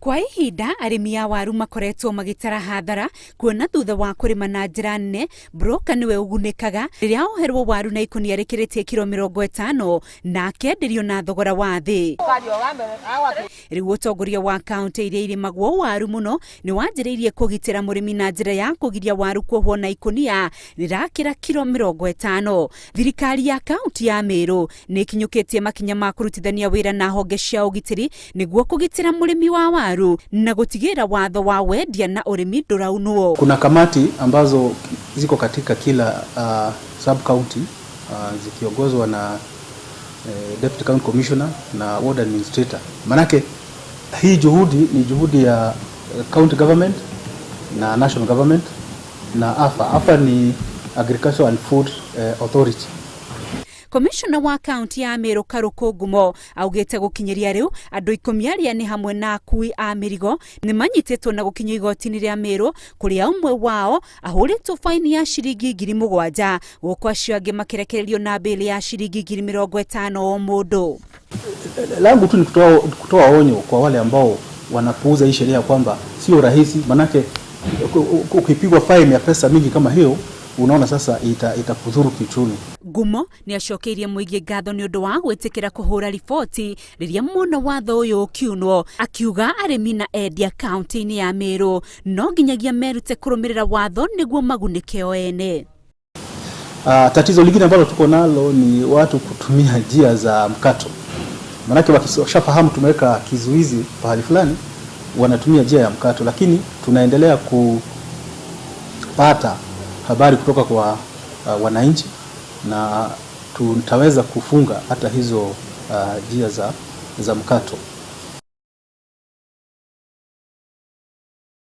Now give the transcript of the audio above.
Kwa ihinda arĩmi a waru makoretwo magĩtara hathara kuona thutha wa kũrĩma na njĩra nene broker nĩwe ũgunĩkaga rĩrĩa oherwo waru na ikũnia rĩkĩrĩtie kiro 50 na akenderio na thogora wa thĩ. Rĩu ũtongoria wa kaunti iria irĩmagwo waru mũno nĩ wanjĩrĩirie kũgitĩra mũrĩmi na njĩra ya kũgiria waru kuohwo na ikũnia rĩrakĩra kiro 50. Thirikari ya kaunti ya Meru nĩ ĩkinyũkĩtie makinya ma kũrutithania wĩra na honge cia ũgitĩri nĩguo kũgitĩra mũrĩmi wa waru na gũtigĩrĩra watho wa wendia na ũrĩmi ndũraunwo. Kuna kamati ambazo ziko katika kila sub county zikiongozwa na Deputy County Commissioner na Ward Administrator. Manake hii juhudi ni juhudi ya county government na national government na AFA. AFA ni Agriculture and Food Authority. Komishona wa kaunti ya Meru Karuku Ngumo augĩte gũkinyĩria rĩu andũ 10 arĩa nĩ hamwe na akui a mĩrigo nĩ manyitĩtwo na gũkinyio igoti-inĩ rĩa Meru kũrĩa ũmwe wao ahũrĩtwo faini ya ciringi 7,000 gũkũ acio angĩ makĩrekererio na mbĩlĩ ya ciringi 50,000 o mũndũ. Langu tu ni kutoa onyo kwa wale ambao wanapuuza hii sheria kwamba sio rahisi, manake ukipigwa faini ya pesa mingi kama hiyo unaona sasa itakudhuru kiuchumi. Ngumo nĩ acokeirie mũingĩ ngatho nĩ ũndũ wa gwĩtĩkĩra kũhũra riboti rĩrĩa mona watho ũyũ ũkiunwo, akiuga arĩmi na endia kaunti-inĩ ya Meru no nginyagia merute kũrũmĩrĩra watho nĩguo magunĩke o ene. Tatizo lingine ambalo tuko nalo ni watu kutumia njia za mkato, manake wakishafahamu tumeweka kizuizi pahali fulani wanatumia njia ya mkato, lakini tunaendelea kupata habari kutoka kwa wananchi na tutaweza kufunga hata hizo njia za mkato.